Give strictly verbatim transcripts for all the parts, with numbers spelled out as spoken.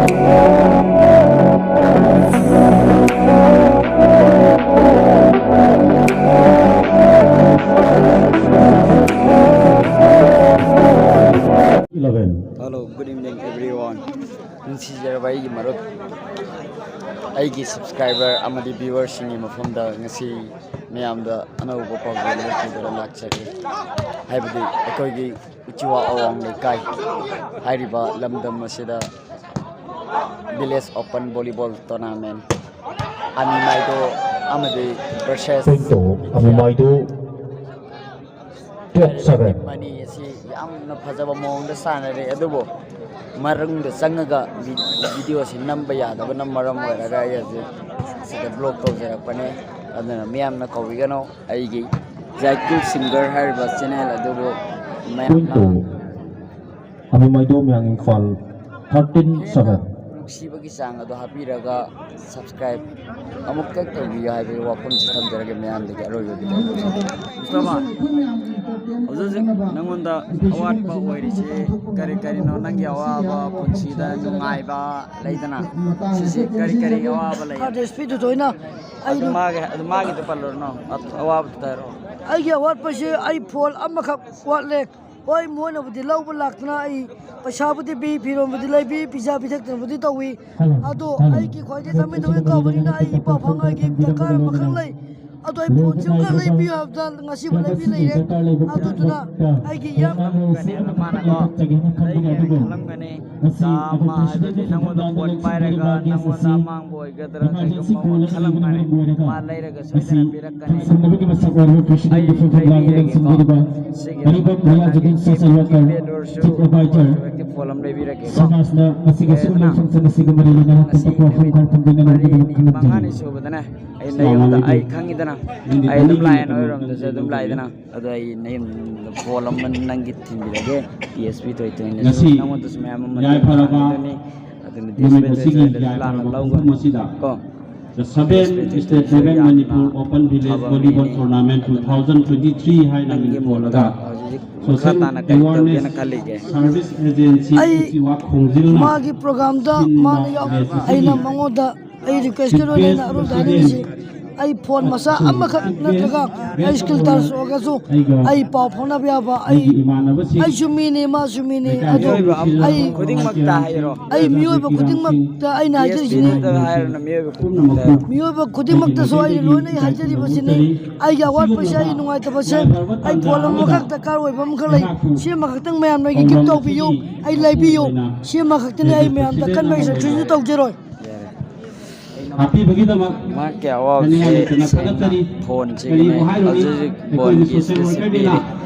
Eleven. Hello, good evening everyone. ꯅꯨꯡꯁꯤꯖꯔꯕ ꯑꯩꯒꯤ ꯃꯔꯨꯞ, ꯑꯩꯒꯤ subscriber ꯑꯃꯗꯤ viewerꯁꯤꯡꯒꯤ ꯃꯐꯝꯗ ꯉꯁꯤ ꯃꯌꯥꯝꯗ ꯑꯅꯧꯕ ꯄꯥꯎꯖꯦꯜ ꯑꯃ ꯄꯤꯗꯨꯅ ꯂꯥꯛꯆꯔꯤ꯫ ꯍꯥꯏꯕꯗꯤ ꯑꯩꯈꯣꯏꯒꯤ ꯎꯆꯤꯋꯥ ꯑꯋꯥꯡ ꯂꯩꯀꯥꯏ ꯍꯥꯏꯔꯤꯕ ꯂꯝꯗꯝ ꯑꯁꯤꯗ village open volleyball tournament ꯑꯅꯤꯃꯥꯏꯗꯣ ꯑꯃꯗꯤ versus ꯑꯃꯤꯃꯥꯏꯗꯣ twelve seven. ꯃꯅꯤ ꯑꯁꯤ ꯌꯥꯝꯅ ꯐꯖꯕ ꯃꯑꯣꯡꯗ ꯁꯥꯟꯅꯔꯦ, ꯑꯗꯨꯕꯨ ꯃꯅꯨꯡꯗ ꯆꯪꯉꯒ ꯚꯤ-, videoꯁꯤ ꯅꯝꯕ ꯌꯥꯗꯕꯅ ꯃꯔꯝ ꯑꯣꯏꯔꯒ ꯑꯩ ꯍꯧꯖꯤꯛ ꯁꯤꯗ vlog ꯇꯧꯖꯔꯛꯄꯅꯦ꯫ ꯑꯗꯨꯅ ꯃꯤꯌꯥꯝꯅ ꯀꯧꯕꯤꯒꯅꯨ, ꯑꯩꯒꯤ ꯖꯥꯏꯀꯨꯜ singer ꯍꯥꯏꯔꯤꯕ channel ꯑꯗꯨꯕꯨ ꯃꯌꯥꯝꯅ ꯑꯃꯤꯃꯥꯏꯗꯣ ꯃꯌꯥꯡ ꯏꯝꯐꯥꯜ thirteen seven. ꯅꯨꯡꯁꯤꯕꯒꯤ ꯆꯥꯡ ꯑꯗꯨ ꯍꯥꯞꯄꯤꯔꯒ subscribe ꯑꯃꯨꯛꯇ ꯇꯧꯕꯤꯌꯨ ꯍꯥꯏꯕꯒꯤ ꯋꯥꯐꯝꯁꯤ ꯊꯝꯖꯔꯒꯦ ꯃꯌꯥꯝꯗꯒꯤ ꯑꯔꯣꯏꯕ video꯫ ꯃꯨꯁꯇꯐꯥ, ꯍꯧꯖꯤꯛ ꯍꯧꯖꯤꯛ ꯅꯪꯉꯣꯟꯗ ꯑꯋꯥꯠꯄ ꯑꯣꯏꯔꯤꯁꯦ ꯀꯔꯤ ꯀꯔꯤꯅꯣ? ꯅꯪꯒꯤ ꯑꯋꯥꯕ ꯄꯨꯟꯁꯤꯗ ꯅꯨꯡꯉꯥꯏꯕ ꯂꯩꯗꯅ, ꯁꯤꯁꯦ ꯀꯔꯤ ꯀꯔꯤ ꯑꯋꯥꯕ ꯂꯩ? ꯈꯔꯗꯤ speed ꯇꯣꯏꯅ ꯑꯗꯨ ꯑꯩꯅ ꯃꯥꯒꯤ, ꯑꯗꯨ ꯃꯥꯒꯤꯗꯣ ꯄꯜꯂꯨꯔꯅꯨ, ꯑꯋꯥꯕꯗꯨꯗ ꯍꯥꯏꯔꯛꯑꯣ꯫ ꯑꯩꯒꯤ ꯑꯋꯥꯠꯄꯁꯦ ꯑꯩ phone ꯑꯃꯈꯛ ꯋꯥꯠꯂꯦ꯫ ꯍꯣꯏ, ꯃꯣꯏꯅꯕꯨꯗꯤ ꯂꯧꯕ ꯂꯥꯛꯇꯅ ꯑꯩ ꯄꯩꯁꯥꯕꯨꯗꯤ ꯄꯤ, ꯐꯤꯔꯣꯟꯕꯨꯗꯤ ꯂꯩꯕꯤ, ꯄꯤꯖꯥ ꯄꯤꯊꯛꯇꯅꯕꯨꯗꯤ ꯇꯧꯏ꯫ ꯑꯗꯣ ꯑꯩꯒꯤ ꯈ꯭ꯋꯥꯏꯗꯒꯤ ꯊꯃꯣꯏ ꯊꯃꯣꯏ ꯀꯥꯎꯕꯅꯤꯅ ꯑꯩ ꯏꯄꯥ ꯐꯪꯉꯥꯏꯒꯤ ꯗꯔꯀꯥꯔ ꯑꯃꯈꯛ ꯂꯩ꯫ ꯑꯗꯣ ꯑꯩ phoneꯁꯤ ꯑꯃꯈꯛ ꯂꯩꯕꯤꯌꯨ ꯍꯥꯏꯕꯗ ꯉꯁꯤꯕꯨ ꯂꯩꯕꯤ ꯂꯩꯔꯦ꯫ ꯑꯗꯨꯗꯨꯅ ꯑꯩꯒꯤ ꯌꯥꯝ ꯈꯜꯂꯝꯒꯅꯤ ꯃꯥꯅꯀꯣ, ꯑꯩꯒꯤ ꯈꯜꯂꯝꯒꯅꯤ꯫ ꯆꯥ ꯑꯃ ꯍꯥꯏꯕꯗꯤ ꯅꯪꯉꯣꯟꯗ phone ꯄꯥꯏꯔꯒ ꯅꯪꯉꯣꯟꯗ ꯑꯃꯥꯡꯕ ꯑꯣꯏꯒꯗ꯭ꯔꯥ, ꯀꯩꯒꯨꯝꯕ ꯑꯃ ꯈꯜꯂꯝꯒꯅꯤ꯫ ꯃꯥ ꯂꯩꯔꯒ ꯁꯣꯏꯗꯅ ꯄꯤꯔꯛꯀꯅꯤ꯫ ꯑꯩ ꯂꯩꯕꯤꯔꯒꯦꯀꯣ꯫ ꯁꯤꯒꯤ ꯑꯃ ꯄꯤꯕꯦꯠ ꯑꯣꯏꯔꯁꯨ, ꯁꯣꯏꯁꯨ ꯍꯦꯛꯇ phone ꯑꯃ ꯂꯩꯕꯤꯔꯒꯦꯀꯣ꯫ ꯁꯃꯥꯖꯅ ꯉꯁꯤꯒꯤ ꯑꯁꯤꯒꯨꯝꯕ function ꯑꯁꯤꯒ ꯃꯔꯤ ꯂꯩꯅꯅ ꯇꯦꯟꯇꯛꯄ ꯋꯥꯐꯝ ꯈꯔ ꯊꯝꯖꯅꯕꯒꯤꯗꯃꯛ ꯈꯪꯍꯟꯖꯔꯤ꯫ ꯃꯉꯥꯅꯤ ꯁꯨꯕꯗꯅꯦ ꯑꯩ ꯅꯌꯨꯝꯗ, ꯑꯩ ꯈꯪꯉꯤꯗꯅ, ꯑꯩ ꯑꯗꯨꯝ ꯂꯥꯛꯑꯦ, ꯅꯣꯏꯔꯣꯝꯗꯁꯨ ꯑꯗꯨꯝ ꯂꯥꯛꯏꯗꯅ꯫ ꯑꯗꯣ ꯑꯩ ꯅꯌꯨꯝꯗ phone ꯑꯃ ꯅꯪꯒꯤ ꯊꯤꯟꯕꯤꯔꯒꯦ, ꯗꯤ ꯑꯦꯁ ꯄꯤ ꯊꯣꯏꯊꯣꯏꯅꯁꯨ ꯅꯪꯉꯣꯟꯗꯁꯨ ꯃꯌꯥꯝ ꯑꯃ ꯌꯥꯏꯐꯔꯕ ꯊꯥꯡꯗꯣꯏꯅꯤ꯫ ꯑꯗꯨꯅ ꯗꯤ ꯑꯦꯁ ꯄꯤ ꯊꯣꯏꯊꯣꯏꯅꯁꯨ ꯂꯥꯛꯅ ꯂꯧꯒꯅꯤ ꯀꯣ꯫ The seventh State Level Manipur Open Village Volleyball Tournament two thousand twenty-three ꯍꯥꯏꯅ ꯃꯤꯡꯊꯣꯜꯂꯒ Social Awareness Service Agency ꯑꯩ ꯎꯆꯤꯋꯥ ꯈꯣꯡꯖꯤꯜꯅ ꯃꯥꯒꯤ programꯗ ꯁꯤꯟꯕ ꯃꯥꯅ ꯌꯥꯎ-, match ꯑꯁꯤꯒꯤ ꯑꯩꯅ ꯃꯉꯣꯟꯗ ꯑꯩ request ꯑꯣꯏꯅ ꯑꯔꯨꯗ ꯍꯥꯏꯅꯤꯡꯉꯤꯁꯤ, ꯑꯩ phone ꯃꯆꯥ ꯑꯃꯈꯛ ꯅꯠꯇ꯭ꯔꯒ ꯑꯩ screen touch ꯑꯣꯏꯔꯒꯁꯨ ꯑꯩꯒ ꯑꯩ ꯄꯥꯎ ꯐꯥꯎꯅꯕ ꯌꯥꯕ, ꯑꯩ, ꯑꯩꯒꯤ ꯏꯃꯥꯟꯅꯕꯁꯤꯡ ꯑꯩꯁꯨ ꯃꯤꯅꯤ, ꯃꯥꯁꯨ ꯃꯤꯅꯤ, ꯂꯩꯀꯥꯏ ꯑꯗꯣ ꯃꯤꯁꯤꯡ ꯑꯩ, ꯈꯨꯗꯤꯡꯃꯛꯇ ꯍꯥꯏꯔꯣ꯫ ꯑꯩ ꯃꯤꯑꯣꯏꯕ ꯈꯨꯗꯤꯡꯃꯛꯇ ꯑꯩꯅ ꯍꯥꯏꯖꯔꯤꯁꯤꯅꯤ꯫ ꯍꯥꯏꯔꯣꯅ ꯃꯤꯑꯣꯏꯕ ꯄꯨꯝꯅꯃꯛꯄꯨ ꯃꯤꯑꯣꯏꯕ ꯈꯨꯗꯤꯡꯃꯛꯇꯁꯨ ꯑꯩꯅ ꯂꯣꯏꯅ ꯍꯥꯏꯖꯔꯤꯕꯁꯤꯅꯤ꯫ ꯑꯩꯒꯤ ꯑꯋꯥꯠꯄꯁꯦ, ꯑꯩ ꯅꯨꯡꯉꯥꯏꯇꯕꯁꯦ, ꯑꯩ phone ꯑꯃꯈꯛ ꯗꯔꯀꯥꯔ ꯑꯣꯏꯕ ꯑꯃꯈꯛ ꯂꯩ꯫ ꯁꯤꯃꯈꯛꯇꯪ ꯃꯌꯥꯝꯅ ꯑꯩꯒꯤ gift ꯇꯧꯕꯤꯌꯨ, ꯑꯩ ꯂꯩꯕꯤꯌꯨ꯫ ꯁꯤꯃꯈꯛꯇꯅꯤ ꯑꯩ ꯃꯌꯥꯝꯗ ꯀꯟꯕ instruction ꯇꯧꯖꯔꯣꯏ꯫ ꯍꯥꯞꯄꯤꯕꯒꯤꯗꯃꯛ ꯃꯍꯥꯛꯀꯤ ꯑꯋꯥꯕꯁꯦ ꯍꯥꯏꯅꯤꯡꯉꯥꯏ ꯂꯩꯇꯅ ꯁꯦꯡꯅ ꯊꯥꯒꯠꯆꯔꯤ꯫ Phone ꯁꯤꯒꯤꯅꯤ꯫ ꯀꯔꯤꯕꯨ ꯍꯥꯏꯔꯨꯅꯤ? ꯍꯧꯖꯤꯛ ꯍꯧꯖꯤꯛ ꯑꯩꯈꯣꯏꯒꯤ phone ꯒꯤ social ꯁꯤꯁꯨ worker ꯅꯤꯅ ꯄꯤꯔꯤ꯫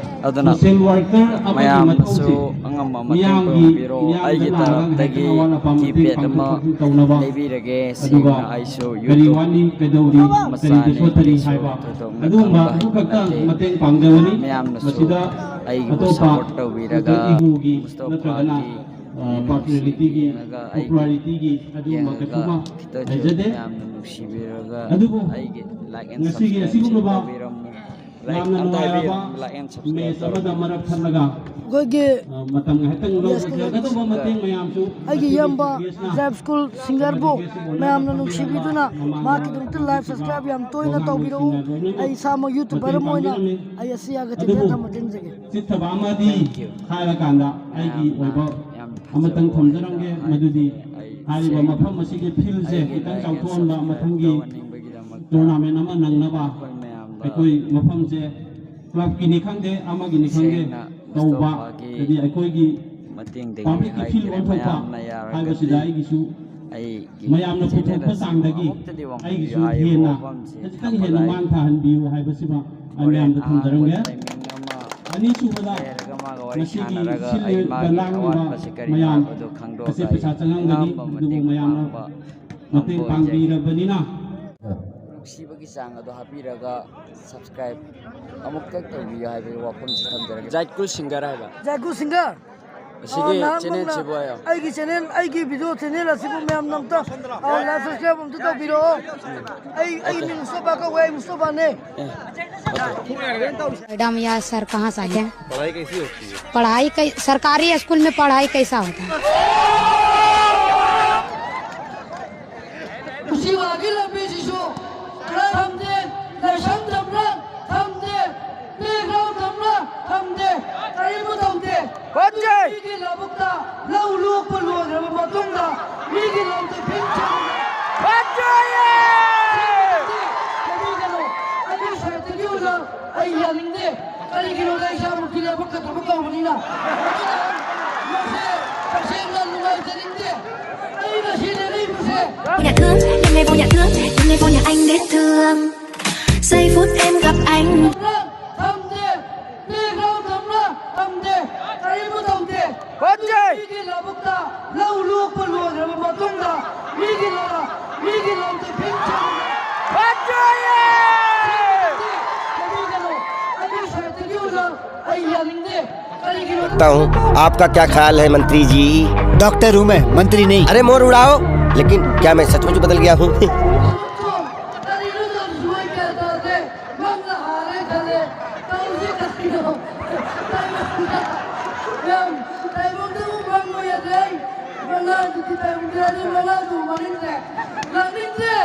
ꯑꯗꯨꯅ social worker ꯑꯃꯒꯤ ꯃꯌꯥꯝꯅꯁꯨ ꯃꯊꯧꯁꯤ ꯑꯉꯝꯕ ꯃꯇꯦꯡ ꯃꯤꯌꯥꯝꯒꯤ, ꯄꯥꯡꯕꯤꯔꯣ꯫ ꯃꯤꯌꯥꯝꯗ ꯑꯩꯒꯤ ꯂꯥꯛꯑꯒ ꯇꯔꯞꯇꯒꯤ ꯍꯦꯛꯇ ꯑꯋꯥꯠ ꯑꯄꯥ ꯃꯇꯦꯡ keypad ꯄꯥꯡꯊꯣꯛ ꯑꯃ ꯄꯥꯡꯁꯤꯟ ꯇꯧꯅꯕ, ꯂꯩꯕꯤꯔꯒꯦ꯫ ꯑꯗꯨꯒ ꯁꯤꯅ ꯑꯩꯁꯨ ꯀꯔꯤ YouTube ꯋꯥꯠꯂꯤ, ꯀꯩꯗꯧꯔꯤ, ꯃꯆꯥꯅꯤ, ꯀꯔꯤꯗ ꯁꯣꯠꯊꯔꯤ ꯀꯩꯁꯨ ꯍꯥꯏꯕ ꯊꯣꯏꯗꯣꯛꯅ ꯑꯗꯨꯒꯨꯝꯕ ꯈꯪꯕ ꯑꯗꯨꯈꯛꯇꯪ ꯅꯠꯇꯦ꯫ ꯃꯇꯦꯡ ꯄꯥꯡꯖꯕꯅꯤ꯫ ꯃꯌꯥꯝꯅꯁꯨ ꯃꯁꯤꯗ ꯑꯩꯕꯨ ꯑꯇꯣꯞꯄ support ꯇꯧꯕꯤꯔꯒ ꯏꯒꯣꯒꯤ ꯅꯠꯇ꯭ꯔꯒꯅ ꯃꯨꯁꯇꯣꯐꯥꯒꯤ ꯑ, ꯃꯤꯅꯨꯡꯁꯤ ꯄꯥꯔꯁꯣꯅꯦꯂꯤꯇꯤꯒꯤ, ꯌꯦꯡꯉꯒ ꯑꯩꯒꯤ ꯄꯣꯄꯨꯂꯥꯔꯤꯇꯤꯒꯤ ꯑꯗꯨꯒꯨꯝꯕ ꯌꯦꯡꯉꯒ ꯀꯩꯁꯨꯃ ꯈꯤꯇꯁꯨ ꯂꯩꯖꯗꯦ꯫ ꯃꯌꯥꯝꯅ ꯅꯨꯡꯁꯤꯕꯤꯔꯒ ꯑꯗꯨꯕꯨ ꯑꯩꯒꯤ like and ꯉꯁꯤꯒꯤ subscribe ꯁꯨ ꯑꯁꯤꯒꯨꯝꯂꯕ ꯇꯧꯕꯤꯔꯝꯃꯨ꯫ Like ꯌꯥꯝꯅ ꯑꯝꯇ ꯍꯥꯏꯕꯤꯌꯨ, ꯅꯨꯡꯉꯥꯏꯔꯕ like and subscribe ꯃꯦꯆ ꯑꯃꯗ ꯇꯧꯔꯝꯃꯨ꯫ ꯃꯔꯛ ꯊꯠꯂꯒ, ꯑꯩꯈꯣꯏꯒꯤ ꯑ, ꯃꯇꯝ ꯉꯥꯏꯍꯥꯛꯇꯪ ꯂꯧꯖꯒꯗꯧꯕ ꯃꯇꯦꯡ ꯃꯌꯥꯝꯁꯨ ꯑꯩꯒꯤ ꯉꯁꯤꯒꯤ ꯏꯌꯥꯝꯕ ꯒꯦꯁꯅ ꯖꯥꯏꯞ ꯁ꯭ꯀꯨꯜ ꯁꯤꯡꯒꯔꯕꯨ ꯃꯌꯥꯝꯅ ꯅꯨꯡꯁꯤꯕꯤꯗꯨꯅ ꯃꯍꯥꯛꯀꯤꯗꯃꯛꯇ like subscribe ꯌꯥꯝ ꯇꯣꯏꯅ ꯇꯧꯕꯤꯔꯛꯎ꯫ ꯑꯩ ꯏꯁꯥꯃꯛ YouTuber ꯑꯃ ꯑꯣꯏꯅ ꯑꯩ ꯑꯁꯤ ꯌꯥꯒꯗꯤ ꯑꯗꯨꯕꯨ ꯃꯇꯦꯡ ꯄꯥꯡꯖꯒꯦ꯫ ꯆꯤꯠꯊꯕ ꯑꯃꯗꯤ ꯍꯥꯏꯔꯀꯥꯟꯗ ꯑꯩꯒꯤ ꯑꯣꯏꯕ ꯑꯃꯇꯪ ꯊꯝꯖꯔꯝꯒꯦ, ꯃꯗꯨꯗꯤ ꯍꯥꯏꯔꯤꯕ ꯃꯐꯝ ꯑꯁꯤꯒꯤ field ꯁꯦ ꯈꯤꯇꯪ ꯆꯥꯎꯊꯣꯛꯍꯟꯕ, ꯃꯊꯪꯒꯤ tournament ꯑꯃ ꯅꯪꯅꯕ ꯑꯩꯈꯣꯏ ꯃꯐꯝꯁꯦ club ꯀꯤꯅꯤ ꯈꯪꯗꯦ, ꯑꯃꯒꯤꯅꯤ ꯈꯪꯗꯦ, ꯇꯧꯕ, ꯍꯥꯏꯗꯤ ꯑꯩꯈꯣꯏꯒꯤ public ꯀꯤ field ꯑꯣꯟꯊꯣꯛꯄ ꯍꯥꯏꯕꯁꯤꯗ ꯑꯩꯒꯤꯁꯨ ꯃꯌꯥꯝꯅ ꯄꯨꯊꯣꯛꯄ ꯆꯥꯡꯗꯒꯤ ꯑꯩꯒꯤꯁꯨ ꯍꯦꯟꯅ ꯈꯖꯤꯛꯇꯪ ꯍꯦꯟꯅ ꯃꯥꯡ ꯊꯥꯍꯟꯕꯤꯌꯨ ꯍꯥꯏꯕꯁꯤꯃ ꯑꯩ ꯃꯌꯥꯝꯗ ꯊꯝꯖꯔꯝꯒꯦ꯫ ꯑꯅꯤꯁꯨꯕꯗ ꯉꯁꯤꯒꯤ ꯁꯤꯜꯂꯤꯕ ꯂꯥꯡꯂꯤꯕ ꯃꯌꯥꯝ ꯑꯁꯤ ꯄꯩꯁꯥ ꯆꯪꯉꯝꯒꯅꯤ, ꯑꯗꯨꯕꯨ ꯃꯌꯥꯝꯅ ꯃꯇꯦꯡ ꯄꯥꯡꯕꯤꯔꯕꯅꯤꯅ ꯅꯨꯡꯁꯤꯕꯒꯤ ꯆꯥꯡ ꯑꯗꯣ ꯍꯥꯞꯄꯤꯔꯒ subscribe ꯑꯃꯨꯛꯇꯪ ꯇꯧꯕꯤꯌꯨ ꯍꯥꯏꯕꯒꯤ ꯋꯥꯐꯝꯁꯤ ꯊꯝꯖꯔꯒꯦ꯫ ꯖꯥꯏꯠꯀꯨ ꯁꯤꯡꯒꯔ ꯍꯥꯏꯕ꯫ ꯖꯥꯏꯠꯀꯨ ꯁꯤꯡꯒꯔ꯫ ꯑꯁꯤꯒꯤ ꯑꯣ, ꯅꯍꯥꯛ ꯆꯦꯅꯦꯜꯁꯤꯕꯨ ꯅꯪꯅ ꯍꯥꯏꯌꯣ꯫ ꯑꯩꯒꯤ ꯆꯦꯅꯦꯜ, ꯑꯩꯒꯤ ꯚꯤꯗꯤꯑꯣ ꯆꯦꯅꯦꯜ ꯑꯁꯤꯕꯨ ꯃꯌꯥꯝꯅ ꯑꯝꯇ, ꯑ, ꯂꯥꯏꯛ, ꯁꯕꯁꯀ꯭ꯔꯥꯏꯕ ꯑꯝꯇ ꯇꯧꯕꯤꯔꯛꯑꯣ꯫ ꯑꯩ, ꯑꯩ ꯃꯤꯡ ꯃꯨꯁꯇꯐꯥ ꯀꯧꯋꯦ, ꯑꯩ ꯃꯨꯁꯇꯐꯥꯅꯦ꯫ ꯑꯦ, ꯑꯣꯀꯦ꯫ मैडम या सर कहाँ से आए हैं? पढ़ाई कैसी होती है? पढ़ाई कै-, सरकारी स्कूल में पढ़ाई कैसा होता है? ꯃꯁꯤ ꯋꯥꯒꯤ ꯂꯝꯕꯤꯁꯤꯁꯨ ꯈꯔ ꯊꯝꯗꯦ, ꯂꯥꯏꯁꯪ ꯊꯝꯕ꯭ꯔꯥ? ꯊꯝꯗꯦ꯫ ꯄ꯭ꯂꯦꯒ꯭ꯔꯥꯎꯟ ꯊꯝꯕ꯭ꯔꯥ? ꯊꯝꯗꯦ꯫ ꯀꯔꯤꯕꯨ ꯇꯧꯗꯦ? ꯐꯠꯇꯦ! ꯃꯤꯒꯤ ꯂꯧꯕꯨꯛꯇ ꯂꯧ ꯂꯣꯛꯄ ꯂꯣꯏꯈ꯭ꯔꯕ ꯃꯇꯨꯡꯗ ꯃꯤꯒꯤ ꯂꯧꯗ ꯐꯤꯜ ꯁꯦꯝꯕ ꯐꯠꯇꯦ! ꯀꯔꯤꯒꯤꯅꯣ? ꯑꯩꯒꯤ ꯁꯥꯏꯠꯇꯒꯤ ꯑꯣꯏꯅ ꯑꯩ ꯌꯥꯅꯤꯡꯗꯦ꯫ ꯀꯔꯤꯒꯤꯅꯣꯗ ꯏꯁꯥꯃꯛꯀꯤ ꯂꯥꯏꯕꯛ ꯐꯠꯇꯕ ꯀꯧꯕꯅꯤꯅ꯫ ꯑꯗꯨꯅ ꯃꯁꯦ ꯇꯁꯦꯡꯅ ꯅꯨꯡꯉꯥꯏꯖꯅꯤꯡꯗꯦ꯫ ꯑꯩ ꯉꯁꯤ ꯂꯩꯔꯛꯏꯕꯁꯦ Cô nhà thương, em nghe cô nhà thương, em nghe cô nhà anh để thương. Giây phút em gặp anh. ꯊꯝꯗꯦ, ꯄ꯭ꯂꯦꯒ꯭ꯔꯥꯎꯟ ꯊꯝꯕ꯭ꯔꯥ? ꯊꯝꯗꯦ, ꯀꯔꯤꯕꯨ ꯇꯧꯗꯦ꯫ ꯐꯠꯇꯦ! ꯃꯤꯒꯤ ꯂꯧꯕꯨꯛꯇ ꯂꯧ ꯂꯣꯛꯄ ꯂꯣꯏꯈ꯭ꯔꯕ ꯃꯇꯨꯡꯗ ꯃꯤꯒꯤ ꯂꯧ, ꯃꯤꯒꯤ ꯂꯧꯗ ꯐꯤꯜ ꯁꯦꯝꯕ ꯐꯠꯇꯦ! ꯀꯔꯤꯒꯤꯅꯣ? ꯑꯩꯒꯤ ꯁꯥꯏꯠꯇꯒꯤ ꯑꯣꯏꯅ ꯑꯩ ꯌꯥꯅꯤꯡꯗꯦ꯫ ꯀꯔꯤꯒꯤꯅꯣ? सकता हूँ। आपका क्या ख्याल है मंत्री जी? डॉक्टर हूँ मैं, मंत्री नहीं। अरे मोर उड़ाओ, लेकिन क्या मैं सचमुच बदल गया हूँ? ꯀꯔꯤꯅꯣ ꯇꯧꯔꯤꯁꯤꯕꯣ? ꯑꯩ ꯒ꯭ꯌꯥꯟ ꯇꯥꯗ꯭ꯔꯦ꯫ ꯃꯪꯅ ꯍꯥꯔꯦ ꯈꯜꯂꯦ꯫ ꯇꯧꯔꯤꯁꯦ ꯀꯔꯤꯅꯣ? ꯌꯥꯝ ꯇꯥꯏꯕꯪꯗꯕꯨ ꯃꯪꯕ ꯌꯥꯗ꯭ꯔꯦ꯫ ꯑꯩ ꯃꯪꯂꯥꯟꯗꯨꯗꯤ ꯇꯥꯏꯕꯪꯗ ꯌꯥꯗ꯭ꯔꯦ, ꯃꯪꯂꯥꯟꯗꯨ ꯃꯥꯡꯅꯤꯡꯗ꯭ꯔꯦ꯫ ꯂꯥꯛꯅꯤꯡꯗ꯭ꯔꯦ꯫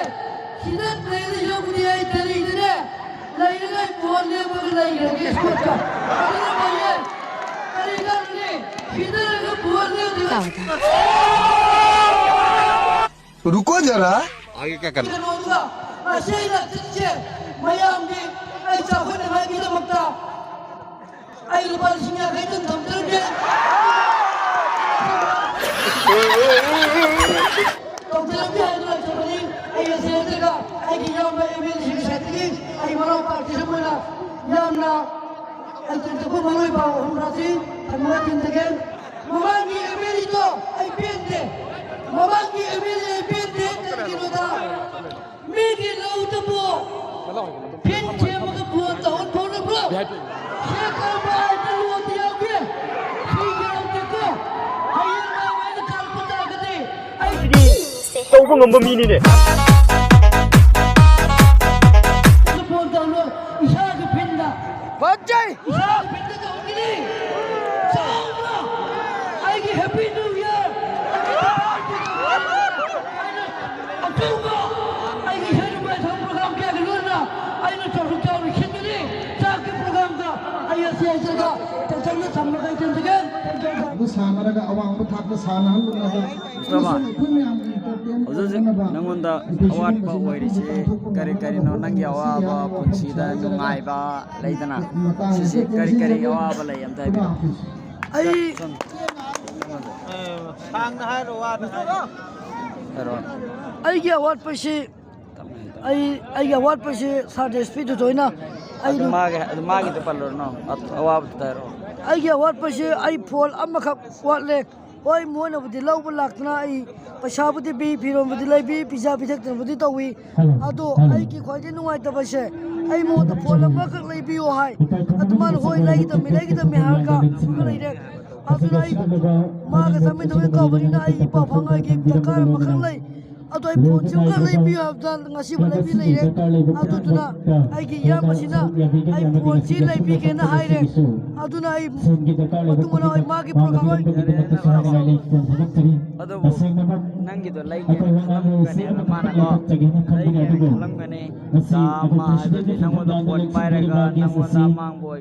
ꯁꯤꯗ ꯂꯩꯔꯤꯁꯤꯕꯨꯗꯤ ꯑꯩ ꯀꯔꯤꯗꯅꯦ? ꯂꯩꯔꯒ ꯑꯩ ꯚꯣꯠ ꯂꯦꯞꯄꯒ ꯂꯩꯈ꯭ꯔꯒꯦ ꯁ꯭ꯀꯨꯜꯗ꯫ ꯑꯗꯨꯅ ꯐꯩꯌꯦ꯫ ꯀꯔꯤ ꯀꯥꯟꯅꯅꯤ? ꯁꯤꯗ ꯂꯩꯔꯒ ꯚꯣꯠ ꯂꯦꯞꯇꯦ꯫ ꯇꯥꯎꯗ꯫ रुको जरा। आगे क्या करना? ꯀꯩꯅꯣꯗꯨꯒ ꯉꯁꯤ ꯑꯩꯅ ꯆꯠꯁꯦ ꯃꯌꯥꯝꯒꯤ ꯑꯩ ꯆꯥꯎꯈꯠꯅꯉꯥꯏꯒꯤꯗꯃꯛꯇ ꯑꯩ ꯂꯨꯄꯥ ꯂꯤꯁꯤꯡ ꯌꯥꯡꯈꯩ ꯇꯪ ꯊꯝꯖꯔꯝꯒꯦ꯫ ꯇꯧꯖꯔꯝꯒꯦ ꯍꯥꯏꯗꯨꯅ ꯂꯥꯛꯆꯕꯅꯤ꯫ ꯑꯩ ꯉꯁꯤ ꯅꯠꯇ꯭ꯔꯒ ꯑꯩꯒꯤ ꯏꯌꯥꯝꯕ ꯑꯦꯝ ꯑꯦꯜ ꯑꯦꯁꯤꯡꯒꯤ ꯁꯥꯏꯠꯇꯒꯤ ꯑꯩ ꯃꯅꯥꯎ ꯄꯥꯔꯇꯤꯁꯤ ꯑꯣꯏꯅ ꯌꯥꯝꯅ ꯑꯩ ꯇꯦꯟꯇꯛꯄ ꯃꯔꯣꯏ ꯄꯥꯎ ꯑꯍꯨꯝ ꯊꯥꯖꯩ꯫ ꯊꯝꯃꯒ ꯇꯤꯟꯖꯒꯦ꯫ ꯃꯃꯥꯡꯒꯤ ꯑꯦꯝ ꯑꯦꯜ ꯑꯦꯗꯣ ꯑꯩ ꯄꯦꯟꯗꯦ꯫ ꯃꯃꯥꯡꯒꯤ ꯑꯦꯝ ꯑꯦꯜ ꯑꯦ ꯑꯩ ꯄꯦꯟꯗꯦ꯫ ꯀꯩꯒꯤꯅꯣꯗ ꯃꯤꯒꯤ ꯂꯧꯗꯨꯕꯨ ꯐꯤꯟ ꯁꯦꯝꯃꯒ ꯕꯣꯜ ꯇꯧꯍꯟ ꯊꯣꯛꯂꯛꯄ꯭ꯔꯣ? ꯁꯦ ꯀꯔꯝꯕ ꯑꯥꯏꯟꯗ ꯂꯣꯟꯗ ꯌꯥꯎꯒꯦ? ꯁꯤ ꯌꯥꯎꯗꯦꯀꯣ꯫ ꯇꯧꯕ ꯉꯝꯕ ꯃꯤꯅꯤꯅꯦ꯫ ꯐꯣꯟ ꯇꯧꯔꯣ, ꯏꯁꯥꯒꯤ ꯐꯤꯟꯗ꯫ ꯐꯠꯖꯩ! ꯏꯁꯥꯒꯤ ꯐꯤꯟꯗ ꯇꯧꯍꯟꯒꯅꯤ꯫ ꯆꯥꯎꯅ! ꯑꯩꯒꯤ Happy New Year! ꯑꯩꯅ ꯑꯆꯧꯕ ꯑꯩꯒꯤ ꯏꯁꯩ ꯅꯣꯡꯃꯥꯏ ꯊꯧ program ꯀꯌꯥꯒꯤ ꯂꯣꯟꯅ ꯑꯩꯅ ꯆꯥꯎꯊꯣꯛ ꯆꯥꯎꯅ ꯁꯤꯟꯒꯅꯤ꯫ ꯆꯥꯛꯀꯤ programꯒ ꯑꯩ ꯑꯁꯤ ꯍꯥꯏꯖꯔꯒ ꯇꯦꯟꯁꯟꯗ ꯊꯝꯃꯒ ꯑꯩ ꯇꯦꯟꯁꯟ ꯑꯗꯨ ꯁꯥꯟꯅꯔꯒ ꯑꯋꯥꯡꯕ ꯊꯥꯛꯇ ꯁꯥꯟꯅꯍꯜꯂꯨꯅꯕ ꯑꯃꯁꯨꯡ ꯑꯩꯈꯣꯏ ꯃꯌꯥꯝꯒꯤ entertain ꯍꯧꯖꯤꯛ ꯍꯧꯖꯤꯛ ꯑꯣꯏꯅꯕ ꯅꯉꯣꯟꯗ ꯑꯩꯈꯣꯏ ꯑꯋꯥꯠꯄ ꯁꯤꯒꯨꯝꯕꯁꯤꯡ ꯑꯣꯏꯔꯤꯁꯤ ꯃꯇꯥꯡꯗ ꯀꯔꯤ ꯀꯔꯤꯅꯣ? ꯅꯪꯒꯤ ꯑꯋꯥꯕ ꯄꯨꯟꯁꯤꯗ ꯅꯨꯡꯉꯥꯏꯕ ꯂꯩꯗꯅ, ꯁꯤꯁꯦ ꯀꯔꯤ ꯀꯔꯤ ꯑꯋꯥꯕ ꯂꯩ ꯑꯝꯇ ꯍꯥꯏꯕꯤꯔꯛꯑꯣ꯫ ꯑꯩ ꯁꯥꯡꯅ ꯍꯥꯏꯔꯣ, ꯋꯥꯅ ꯍꯥꯏꯔꯣ꯫ ꯍꯥꯏꯔꯣ꯫ ꯑꯩꯒꯤ ꯑꯋꯥꯠꯄꯁꯤ, ꯑꯩ, ꯑꯩꯒꯤ ꯑꯋꯥꯠꯄꯁꯤ ꯁꯥꯔ ꯗꯦꯁꯄꯤꯗꯨꯗ ꯑꯣꯏꯅ ꯑꯩ ꯑꯗꯨ ꯃꯥꯒꯤ, ꯑꯗꯨ ꯃꯥꯒꯤꯗꯣ ꯄꯜꯂꯨꯔꯅꯨ꯫ ꯑꯋꯥꯕꯗꯨꯗ ꯍꯥꯏꯔꯣ꯫ ꯑꯩꯒꯤ ꯑꯋꯥꯠꯄꯁꯤ ꯑꯩ ꯐꯣꯟ ꯑꯃꯈꯛ ꯋꯥꯠꯂꯦ꯫ ꯍꯣꯏ, ꯃꯣꯏꯅꯕꯨꯗꯤ ꯂꯧꯕ ꯂꯥꯛꯇꯅ ꯑꯩ ꯄꯩꯁꯥꯕꯨꯗꯤ ꯄꯤ, ꯐꯤꯔꯣꯟꯕꯨꯗꯤ ꯂꯩꯕꯤ, ꯄꯤꯖꯥ ꯄꯤꯊꯛꯇꯅꯕꯨꯗꯤ ꯇꯧꯏ꯫ ꯑꯗꯣ ꯑꯩꯒꯤ ꯈ꯭ꯋꯥꯏꯗꯒꯤ ꯅꯨꯡꯉꯥꯏꯇꯕꯁꯦ, ꯑꯩ ꯃꯉꯣꯟꯗ ꯐꯣꯟ ꯑꯃꯈꯛ ꯂꯩꯕꯤꯌꯨ ꯍꯥꯏ꯫ ꯑꯗꯨ ꯃꯥꯅ, "ꯍꯣꯏ, ꯂꯩꯒꯗꯕꯅꯤ, ꯂꯩꯒꯗꯕꯅꯤ" ꯍꯥꯏꯔꯒ ꯑꯃ ꯂꯩꯔꯦ꯫ ꯑꯗꯨꯅ ꯑꯩ ꯃꯥꯒ ꯆꯥꯃꯤꯟ ꯊꯛꯃꯤꯟ ꯀꯧꯕꯅꯤꯅ ꯑꯩ ꯏ ꯄꯥꯎ ꯐꯥꯎꯅꯕꯒꯤ ꯗꯔꯀꯥꯔ ꯑꯃꯈꯛ ꯂꯩ꯫ ꯑꯗꯣ ꯑꯩ ꯐꯣꯟꯁꯤ ꯑꯃꯨꯛꯀ ꯂꯩꯕꯤꯌꯨ ꯍꯥꯏꯕꯗ ꯉꯁꯤꯕꯨ ꯂꯩꯕꯤ ꯂꯩꯔꯦ꯫ ꯑꯗꯨꯗꯨꯅ ꯑꯩꯒꯤ ꯏꯌꯥꯝꯕꯁꯤꯅ ꯑꯩ ꯐꯣꯟꯁꯤ ꯂꯩꯕꯤꯒꯦꯅ ꯍꯥꯏꯔꯦ꯫ ꯑꯗꯨꯅ ꯑꯩ ꯃꯇꯨꯡ ꯃꯅꯥꯎ ꯑꯩ ꯃꯥꯒꯤ program ꯑꯗꯨꯕꯨ ꯅꯪꯒꯤꯗꯣ ꯂꯩꯒꯦꯅ ꯈꯜꯂꯝꯒꯅꯦꯕ ꯃꯥꯅꯀꯣ꯫ ꯂꯩꯒꯦꯅ ꯈꯜꯂꯝꯒꯅꯤ꯫ ꯆꯥꯝꯃ ꯍꯥꯏꯕꯗꯤ ꯅꯪꯉꯣꯟꯗ ꯐꯣꯟ ꯄꯥꯏꯔꯒ ꯅꯪꯉꯣꯟꯗ ꯑꯃꯥꯡꯕ ꯑꯣꯏ꯫